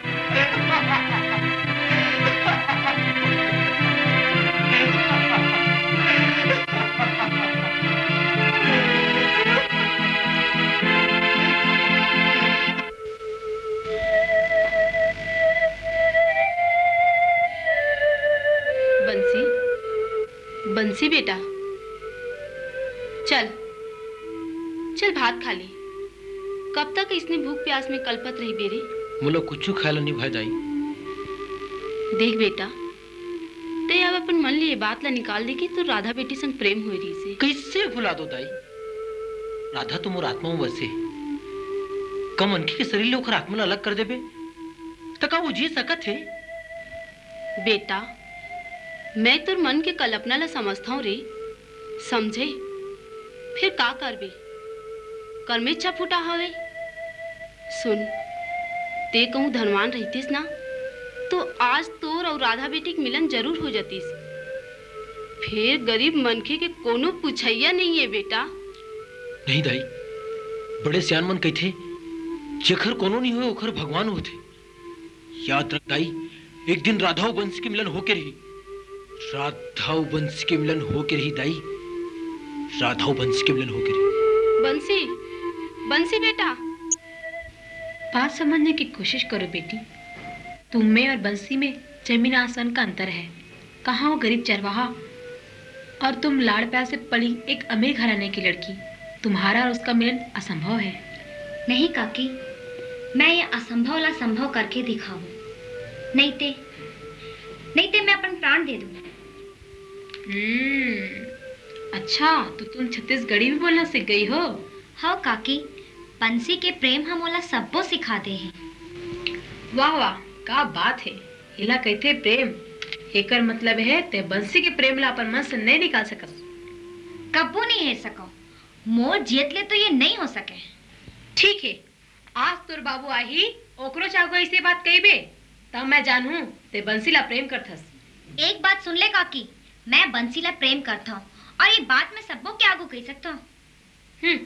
बंसी, बंसी बेटा, चल, चल भात खा ले। कब तक इसने भूख प्यास में कलपत रहिबे रे? मोला कुछु खाए ला नहीं भाए दाई। देख बेटा, तैं अब अपन मन ले ये बात ला निकाल दे कि तोर राधा बेटी संग प्रेम होए रहिसे। कइसे भुला दो दाई? राधा तो मोर आत्मा में बसे। का मनखे के शरीर ले ओखर आत्मा ला अलग कर देबे, त का वो जी सकत हे? बेटा, मैं तोर मन के कल्पना ला समझथंव रे, समझे? फेर का करबे? करमेच फूटा हवे। सुन, तैं कहूँ धनवान रहितिस ना, तो आज तोर अउ राधा बेटी के मिलन जरूर हो जातिस। फेर गरीब मनखे के कोनो पुछइया नइ हे बेटा। नहीं दाई, बड़े सियान मन कहिथे, "जेखर कोनो नइ होय, ओखर भगवान होथे।" याद रख दाई, एक दिन राधा अउ बंसी के मिलन होके रही। राधा अउ बंसी के मिलन होके रही दाई, राधा अउ बंसी के मिलन होके रही। बंसी, बंसी बेटा। बात समझने की कोशिश करो बेटी, तुम में और बंसी में जमीन आसमान का अंतर है। कहाँ वो गरीब चरवाहा और तुम लाड़ प्यार से पली एक अमीर घराने की लड़की। तुम्हारा और उसका मिलन असंभव है। नहीं काकी, मैं ये असंभव ला संभव करके दिखाऊं। नहीं ते, नहीं ते मैं अपन प्राण दे दूं। हम्म, अच्छा, तो तुम छत्तीसगढ़ी भी बोलना सीख गई हो? हाँ काकी, बंसी के प्रेम ह मोला सब्बो सिखा दे हे। वाह वाह, का बात हे। एला कहिथे प्रेम। एकर मतलब हे, तैं बंसी के प्रेम ला अपन मन से नइ निकाल सकस। कब्बो नइ हेर सकंव। मोर जियत ले तो ये नइ हो सके। ठीक हे, आज तोर बाबू आही, ओकरो आगू अइसे बात कहिबे, तब मैं जानहूं, तैं बंसी ला प्रेम करथस। एक बात सुन ले काकी, मैं बंसी ला प्रेम करथंव, अउ ये बात मैं सब्बो के आगू कहि सकथंव। हम्म।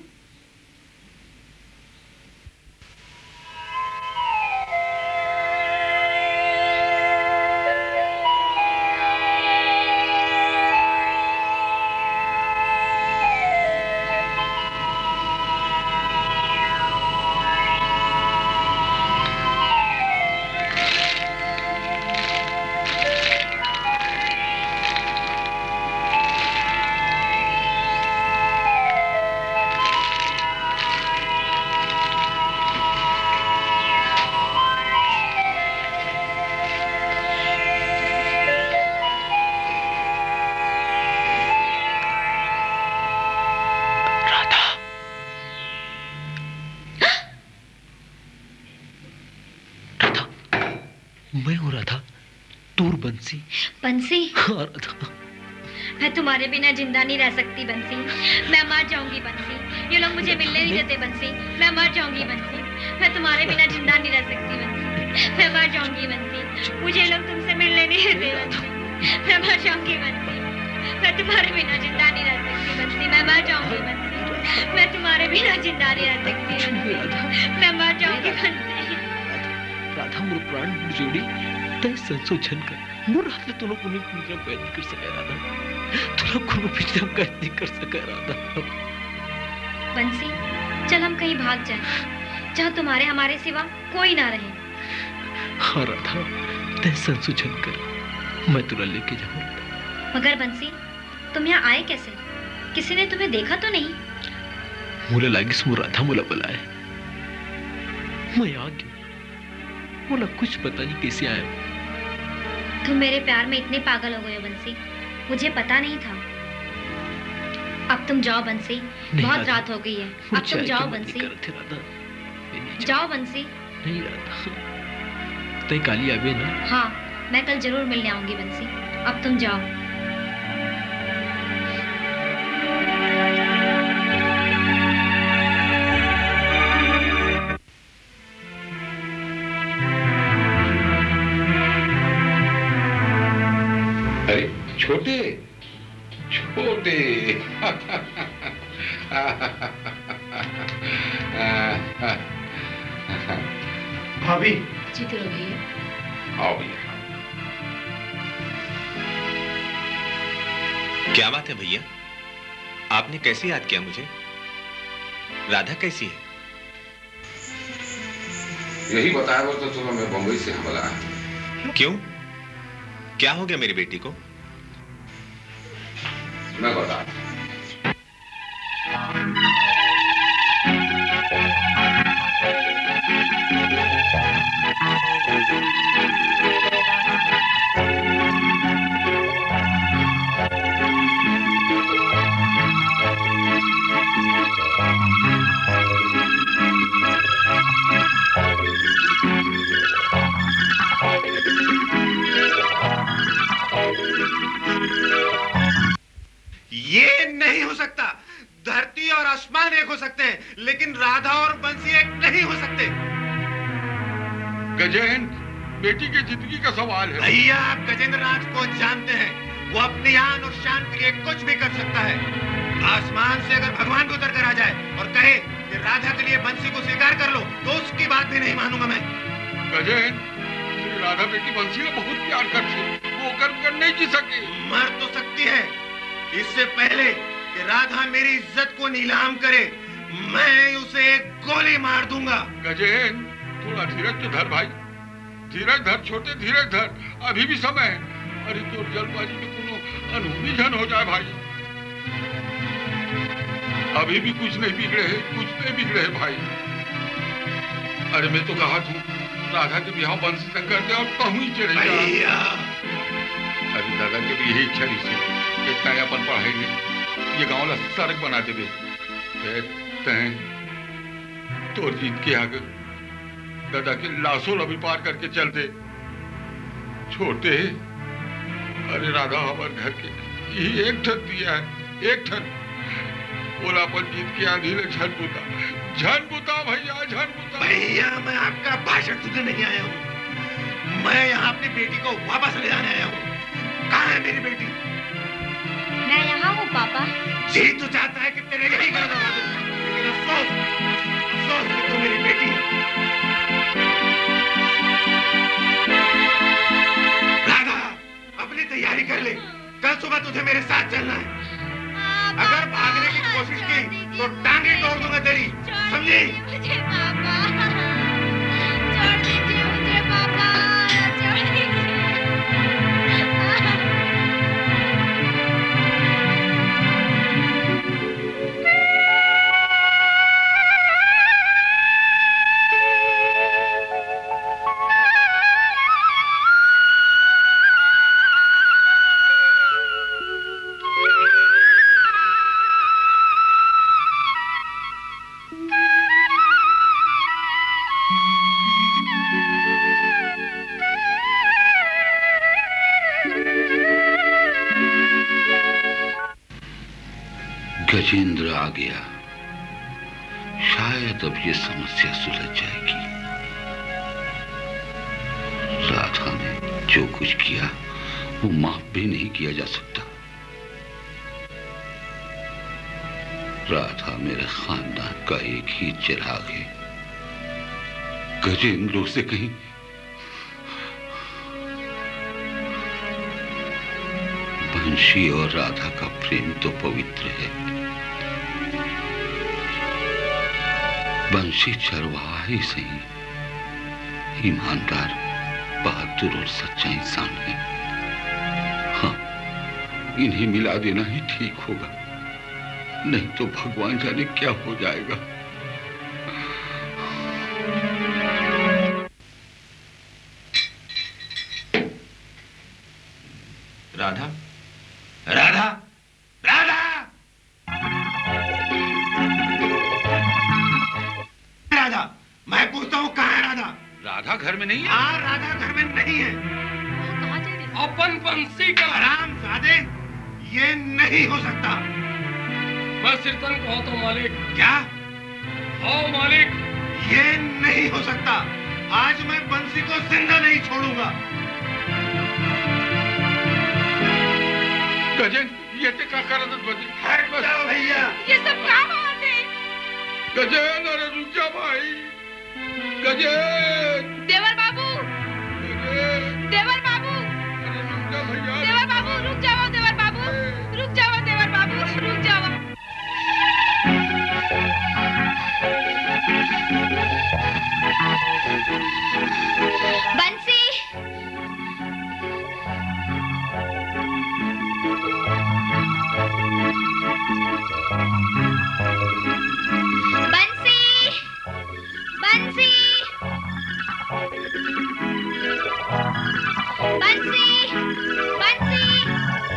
राधा। राधा, मैं हूँ राधा, तोर बंसी। बंसी? हाँ, राधा। मैं तुम्हारे बिना जिंदा नहीं रह सकती, बंसी। मैं मर जाऊंगी, बंसी। ये लोग मुझे मिलने नहीं देते, बंसी। मैं मर जाऊंगी, बंसी। मैं तुम्हारे बिना जिंदा नहीं रह सकती, बंसी। मैं मर जाऊंगी, बंसी। मुझे ये लोग तुमसे मिलने नहीं देते, बंसी। मैं मर जाऊंगी, बंसी। मैं तुम्हारे बिना जिंदा नहीं रह सकती, बंसी। मैं मर जाऊंगी, बंसी। मैं तुम्हारे बिना जिंदा नहीं रह सकती, बंसी। मैं मर जाऊंगी, बंसी। राधा, मोर प्राण जोड़ी, तैं संसो झन कर। मोर रात ला तोला कोनो पिंजरा में कैद नहीं कर सके राधा, तोला कोनो पिंजरा में कैद नहीं कर सके राधा। बंसी, चल हम कहीं भाग जाएं, जहाँ तुम्हारे हमारे सिवा कोई ना रहे। हाँ राधा, तैं संसोचन कर, मैं तोला लेके जाऊँ। मगर बंसी, तुम यहाँ आए कैसे? किसी ने तुम्हें देखा तो नहीं? मोला लागिस मोर राधा मोला बुलाए, मैं आ गया। मोला कुछ पता नहीं कैसे आया। तुम मेरे प्यार में इतने पागल हो गए हो बंसी, मुझे पता नहीं था। अब तुम जाओ बंसी, नहीं बहुत राधा, रात हो गई है। अब तुम जाओ बंसी। जाओ बंसी। नहीं राधा, तैं काली आबे ना? हाँ, मैं कल जरूर मिलने आऊंगी बंसी। अब तुम जाओ। अरे छोटे, छोटे। भाभी। चित्र भैया। आओ भैया। क्या बात है भैया, आपने कैसे याद किया मुझे? राधा कैसी है? यही बताए बर तो तुम्हें मैं बम्बई से हमला आया। क्यों, क्या हो गया मेरी बेटी को? मैं बता। ये नहीं हो सकता। धरती और आसमान एक हो सकते हैं, लेकिन राधा और बंसी एक नहीं हो सकते। गजेंद्र, बेटी की जिंदगी का सवाल है। भैया, आप गजेंद्र राज को जानते हैं, वो अपनी आन और शान के लिए कुछ भी कर सकता है। आसमान से अगर भगवान भी उतर कर आ जाए और कहे कि राधा के लिए बंसी को स्वीकार कर लो, तो उसकी बात भी नहीं मानूंगा मैं। गजेंद्र, मेरी राधा बेटी बंसी से बहुत प्यार करती है, वो ओकर बिगर नहीं जी सके। मर तो सकती है, इससे पहले कि राधा मेरी इज्जत को नीलाम करे, मैं उसे एक गोली मार दूंगा। गजेंद्र, थोड़ा धीरज तो धर भाई, धीरज धर छोटे, धीरज धर, अभी भी समय है। अरे तोर जल्दबाजी में कोनो अनहोनी झन हो जाए भाई। अभी भी कुछ नहीं बिगड़े है, कुछ नहीं बिगड़े है भाई। अरे मैं तो कहा थूं, राधा के बिहाव बंसी संग कर दे और तहूं ही चले जा। भैया। अरे दादा के भी यही इच्छा रहिसे कि तैं अपन पढ़ाई में ये गांव ला सरग बना देबे। ए, तैं तोर जीत के आगे दादा के लाशों ला भी पार करके चल दे। छोटे, अरे राधा हमर घर के यही एक ठन दिया है, एक ठन। ओला अपन जीत के आंधी ले झन बुता, झन बुता भैया, झन बुता। भैया, मैं आपका भाषण सुनने नहीं आया हूँ, मैं यहाँ अपनी बेटी को वापस ले जाने आया हूँ। कहाँ है मेरी बेटी? मैं यहाँ हूँ पापा। जी तो चाहता है कि तेरे यही घर दबा दूँ, लेकिन अफसोस, अफसोस कि तू मेरी बेटी है। राधा, अपनी तैयारी कर ले, कल सुबह तुझे मेरे साथ चलना है। अगर भागने की कोशिश की तो टांगे तोड़ दूंगा तेरी, समझी? मुझे पापा, छोड़ दीजिए मुझे पापा, छोड़ दीजिए। गजेंद्र आ गया। शायद अब ये समस्या सुलझ जाएगी। राधा ने जो कुछ किया, वो माफ भी नहीं किया जा सकता। राधा मेरे खानदान का एक ही चिराग है। गजेंद्र उसे कहीं बंसी और राधा का प्रेम तो पवित्र है। बंसी चरवाहा ही सही, ईमानदार, बहादुर और सच्चा इंसान है। हाँ, इन्हें मिला देना ही ठीक होगा, नहीं तो भगवान जाने क्या हो जाएगा। राधा, राधा, राधा, राधा, मैं पूछता हूँ, कहाँ है राधा? राधा घर में नहीं है। हाँ, राधा घर में नहीं है। अपन बंसी का। हरामजादे, ये नहीं हो सकता। मैं सिरतन को होता हूँ, मालिक। क्या? हाँ, मालिक। ये नहीं हो सकता। आज मैं बंसी को जिंदा नहीं छोड़ूंगा। गजेंद्र, ये ते का करत बजे? हट जाओ भैया। ये सब का बात है? गजेंद्र, अरे रुक जा भाई। गजेंद्र। देवर बाबू। गजेंद्र। देवर बाबू। अरे रुक जा भैया। देवर बाबू, रुक जाओ, देवर बाबू। रुक जाओ, देवर बाबू, रुक जाओ। बंसी। बंसी। बंसी। बंसी। बंसी।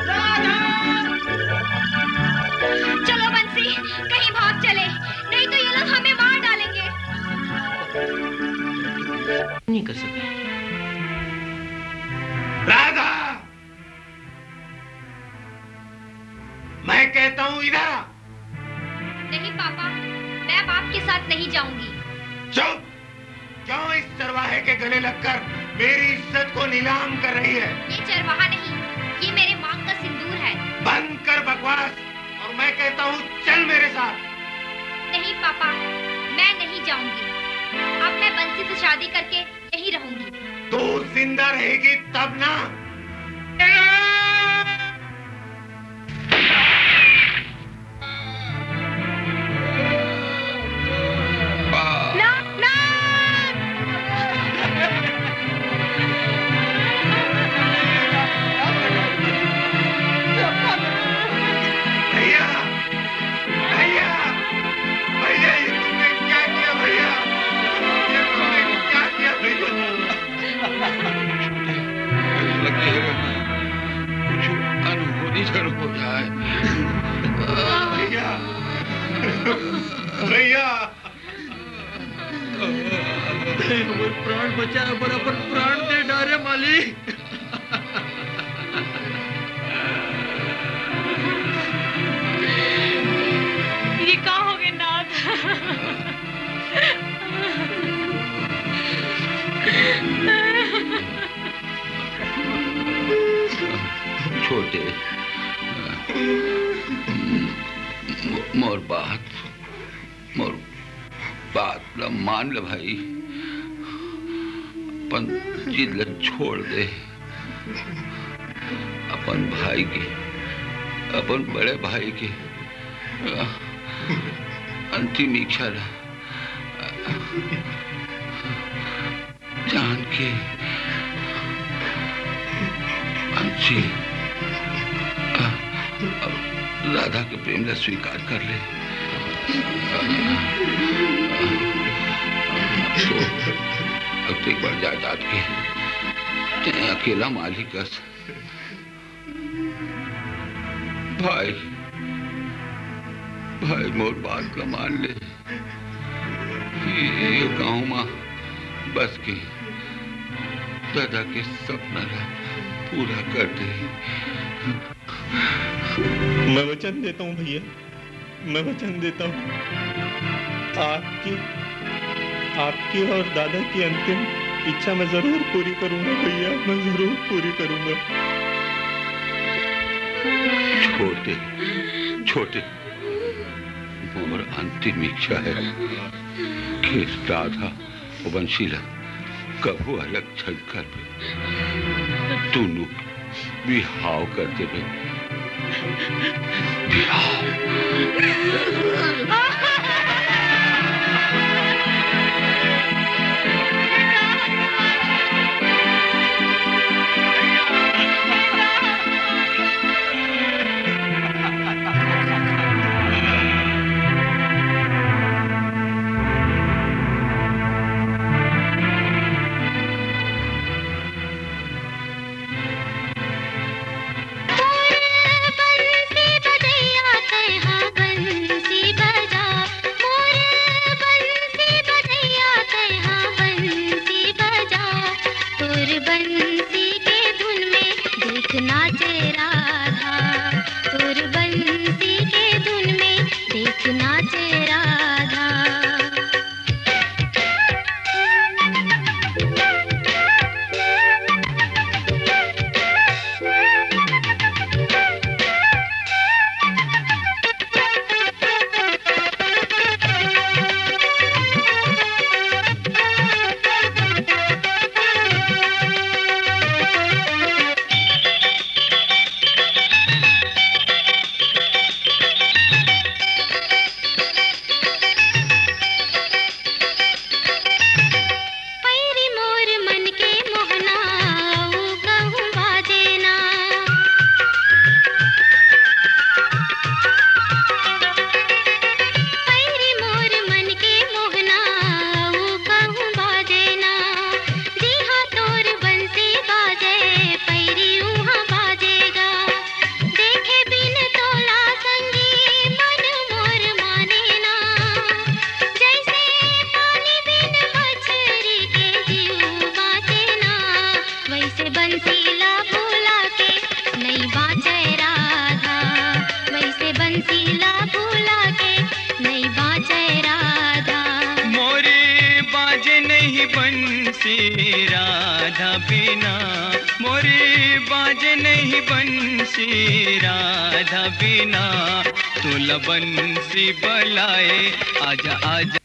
राधा। चलो बंसी, कहीं भाग चले, नहीं तो ये लोग हमें मार डालेंगे। नहीं कर सकते। राधा, मैं कहता हूँ इधर आ। नहीं पापा, मैं अब आपके साथ नहीं जाऊंगी। चुप! क्यों इस चरवाहे के गले लगकर मेरी इज्जत को नीलाम कर रही है? ये चरवाहा नहीं, ये मेरे मांग का सिंदूर है। बंद कर बकवास और मैं कहता हूँ चल मेरे साथ। नहीं पापा, मैं नहीं जाऊंगी। अब मैं बंसी से शादी करके यहीं रहूंगी। तू जिंदा रहेगी तब ना। ना, ना। भैया, भैया, भैया, ये तुमने क्या किया भैया? ये तुमने क्या किया भैया? लगे हैं, कुछ अनहोनी जरूर हो जाए। भैया, भैया। तैं हमर प्राण बचाए बर अपन प्राण दे डारे मालिक। ये का हो गए नाथ? छोटे, मोर बात, मोर बात ला मान ले भाई। अपन जिद ला छोड़ दे। अपन भाई के, अपन बड़े भाई के, अ, अंतिम इच्छा ला, अ, जान के अंशी, अ, अ, राधा के प्रेम ला स्वीकार कर ले। अब तो, अब तो एक बार जायदाद के तैं अकेला मालिक अस। भाई, भाई मोर बात ला मान ले। ये गांव मा बस के दादा के सपना ला पूरा कर दे। मैं वचन देता हूँ भैया, मैं वचन देता हूँ, आपकी, आपकी और दादा की अंतिम इच्छा मैं जरूर पूरी करूंगा भैया, मैं जरूर पूरी करूंगा। छोटे, छोटे, मोर अंतिम इच्छा है कि राधा अउ बंसी ला कभू अलग झन करबे, दूनों बिहाव कर देबे। बंसी राधा बिना, तोला बंसी बलाए, आजा, आजा।